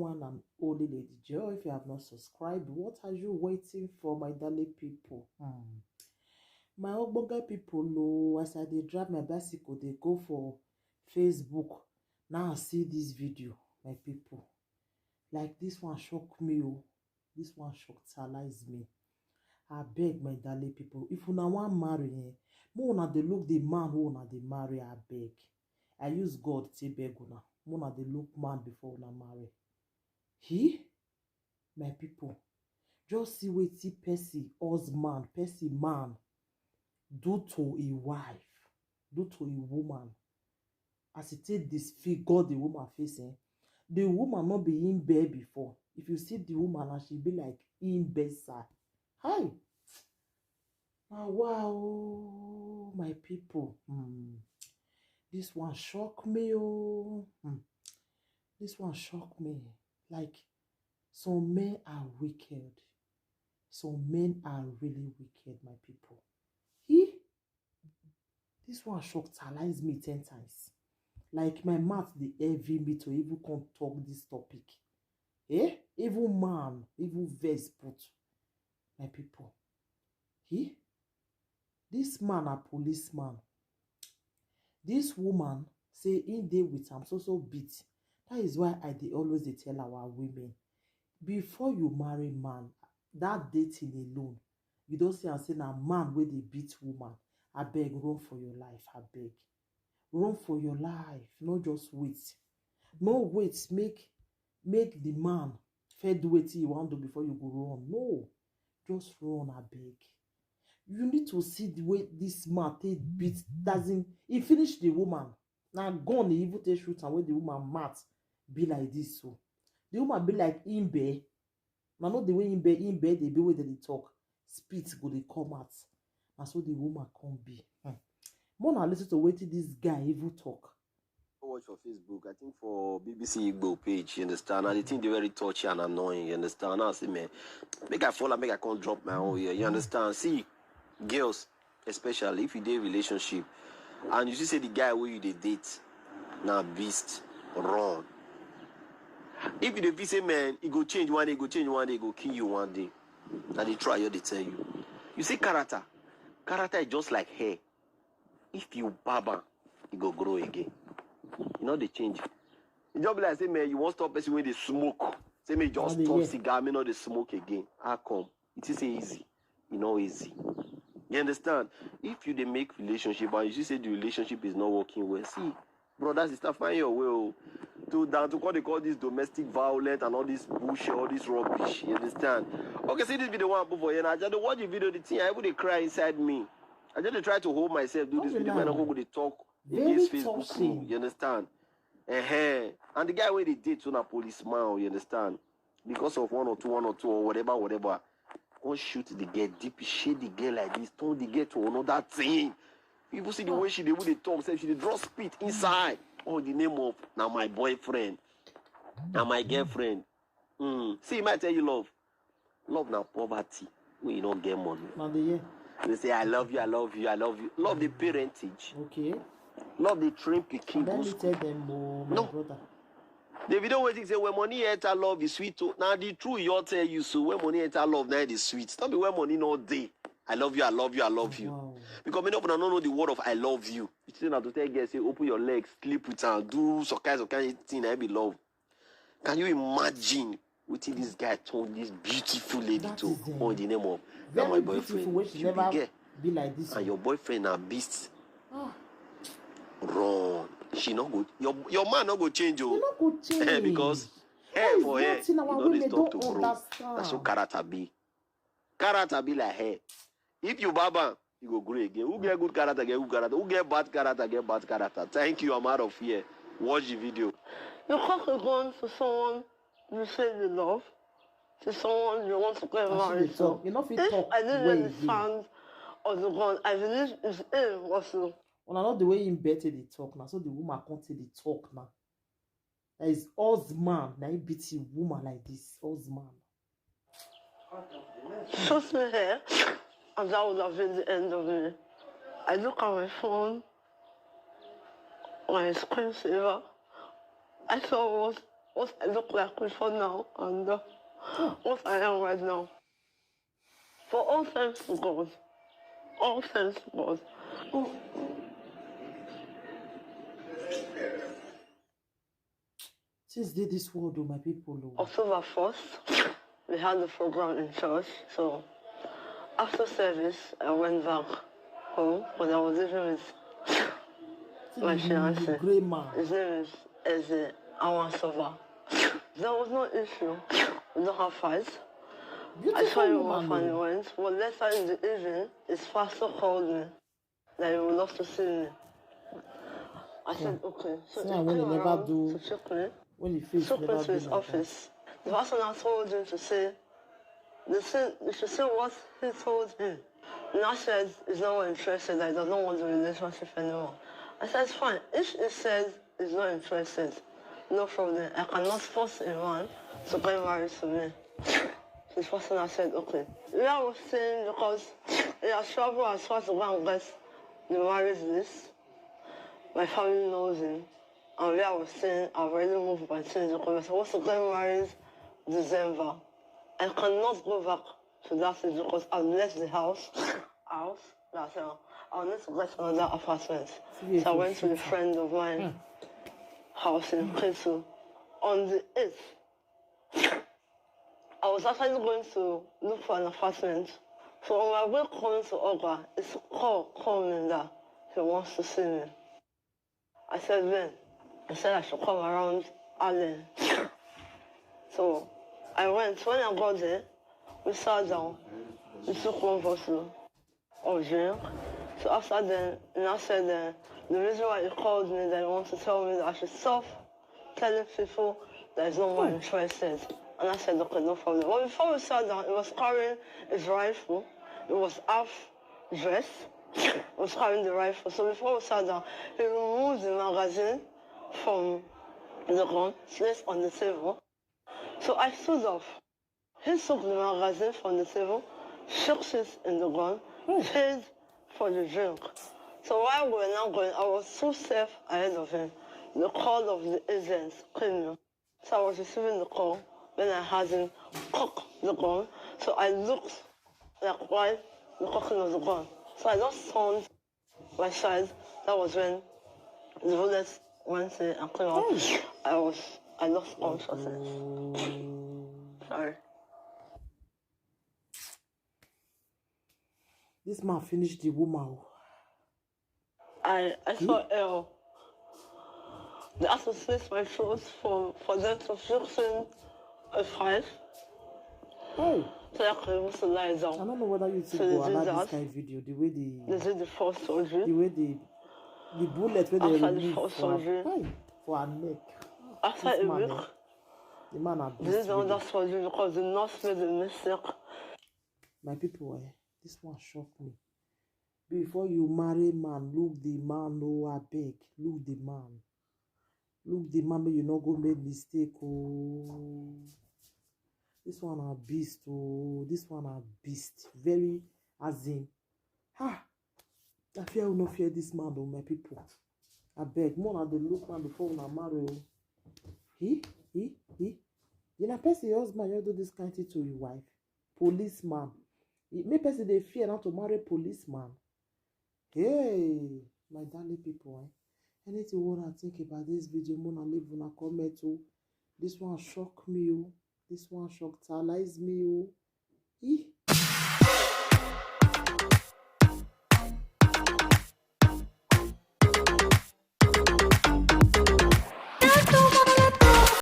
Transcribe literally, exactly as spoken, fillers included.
And I'm Holy Lady Joy. If you have not subscribed, what are you waiting for, my darling people? Hmm. My ogbonge people, oh, as I dey drive my bicycle, dey go for Facebook. Now I see this video, my people. Like, this one shock me, oh. This one shock talize me. I beg, my darling people, if una wan marry, eh, make una dey look the man who una dey marry. I beg. I use God to beg una. Make una dey look man before una marry. He, my people, just see wetin person husband, person man do to a wife, do to a woman. As e take disfigure the woman face, eh? The woman no be im bed before. If you see the woman, and she be like im bedside. Hi, now wow, my people. Hmm. This one shock me, oh. Hmm. This one shock me. Like, some men are wicked. Some men are really wicked, my people. He, this one shock talize me ten times. Like, my mouth dey heavy me to even come talk this topic. Eh? Even man, even verse put, my people. He, this man a policeman. This woman say im dey with am so so beat. That is why I dey always dey tell our women, before you marry man, that dating alone, you don see am say na man wey dey beat woman. Abeg, run for your life, abeg. Run for your life, no just wait. No wait make, make the man first do wetin you wan do before you go run. No, just run, abeg. You need to see the way this man take beat. As in, he finish the woman. Na gun he even take shoot am, wey the woman mouth be like this. So the woman be like im bed. Na not the way im bed, im bed dey be wey dem dey talk. Spit go dey come out. Na so the woman come be. Hmm. More na listen to wetin this guy even talk. Watch for Facebook, I think for B B C Igbo page, you understand? And the thing dey very touchy and annoying, you understand? Now I say, man, make I follow, make I come drop my own here, you understand? See, girls, especially if you dey relationship, and you see say the guy wey you dey date na beast, run. If you dey feel say, man, e go change one day, e go change one day, e go kill you one day, na the truth I just dey tell you. You see, character, character is just like hair. If you barb am, e go grow again. E no dey change. E just be like say, man, you wan stop person wey dey smoke. Say make you just stop cigar, make you no dey smoke again. How come? It is easy. E no easy. You understand? If you dey make relationship and you see say the relationship is not working well, see, brother, sister, find your way, oh. To, than to call, dey call this domestic violence and all this bullshit, all this rubbish. You understand? Okay, see this video one put for here now. I just dey watch the video, the thing, I even dey cry inside me. I just dey try to hold myself, do this video, man. I no go dey talk against Facebook. You understand? Uh-huh. And the guy wey dey date so na policeman, you understand? Because of one or two, one or two or whatever, whatever, come shoot the girl, deep shade the girl like this, turn the girl to another thing. People see the way she dey, even dey talk, say she dey draw spit inside. All the name of, na my boyfriend, na my girlfriend. Mm. See, e might tell you love. Love na poverty when you no get money. Na the year. They say, I love you, I love you, I love you. Love the parentage. Okay. Love the train pikin go school. Let me tell them, oh, my brother. The video wey think say when money enter, love is sweet. Oh, now the truth you all tell you so. When money enter, love now dey sweet. Not be when money no dey. I love you, I love you, I love you. Wow. Because many of una no know the word of I love you. You say na to tell girl say open your legs, sleep with am, do some kind, some kind thing, na be love. Can you imagine wetin this guy turn this beautiful lady to? All in the name of, na my boyfriend. She be girl. Be like this. And your boyfriend na beast. Run. She no go, your, your man no go change, oh. He no go change. Because hair for hair, you no dey stop to grow. That's how character be. Character be like hair. If you barb am, you go grow again. Who get good character, get good character. Who get bad character, get bad character. Thank you, I'm out of here. Watch the video. You cock a gun to someone you say you love, to someone you want to get married to. If I didn't know the sound of the gun, I believe it's him also. Una know the way im bed take dey talk now, so the woman come take dey talk now. That is husband, na im beat the woman like this, husband. Shoot me here, and that would have been the end of me. I look at my phone, my screensaver. I saw what What I look like before now and uh, what I am right now. For all thanks to God. All thanks to God. Oh. Since dey this world, oh, my people, oh. October first, we had the program in church. So after service, I went back home because I was living with my fiance. Gray man. His name is Eze Awansova. There was no issue. We don't have fights. I saw Beautiful him one woman, funny oh. Once, but later in the evening, his pastor called me that he would love to see me. I said, okay. So See, he and when he came never around do, to check me. when he face Took me never to be his like that. Office. The pastor now told him to say, the thing, you should see what he told him. And I said, he's not interested, that he doesn't want the relationship anymore. I said, fine. If he says he's not interested, no problem. I cannot force a man to get married to me. This person, I said, okay. Where I was staying, because he has traveled as far to go and get the marriage list. My family knows him. And where I was staying, I've already moved my things because we're supposed to get married December. I cannot go back to that place because I've left the house. House. That's uh, I need to get another apartment. Yes, So I yes, went to a yes. Friend of mine house in Ketu. On the eighth, I was actually going to look for an apartment. So on my way coming to Oga, it's call coming that he wants to see me. I said, when? He said I should come around Allen. So I went. When I got there, we sat down. We took one bottle of drink. So after then, and I said, uh, the reason why he called me, that he wants to tell me that I should stop telling people that he's not more interested. And I said, okay, no problem. But before we sat down, he was carrying his rifle. It was half dressed. He was carrying the rifle. So before we sat down, he removed the magazine from the gun, placed on the table. So I stood up. He took the magazine from the table, shook it in the gun, paid for the drink. So while we were now going, I was two steps ahead of him. The call of the agents came in. So I was receiving the call when I heard him cock the gun. So I looked like why the cocking of the gun. So I just turned my side. That was when the bullets went in and came out. I was I lost consciousness. Sorry. This man finished the woman. Oh. I I saw hell. They had to slit my throat for for them to fix in a five. Hey, So I could able to lie I down. Don't know whether you two So they go did allow this that. Kind of video. The way They the did the first surgery. The way the the bullet when they After the remove first for her, surgery. Hey, for her neck. After This a man, week, eh, the man they did abused another me. Surgery because the nurse made a mistake. My people, eh, this one shocked me. Before you marry man, look the man. Oh, I beg, look the man. Look the man, make you no go make mistake. Oh, this one a beast. Oh, this one a beast. Very, as in, ha. I fear, we no fear this man, oh, my people. I beg, more na dey look man before una marry. Oh. He, he, he. You know, person, your husband, you do this kind thing to your wife. Policeman. He, make person dey fear not to marry policeman. Hey, my darling people, eh? Anything you wanna think about this video, more na leave una comment. Oh, this one shock me. Oh, this one shock talize me. Oh, eh?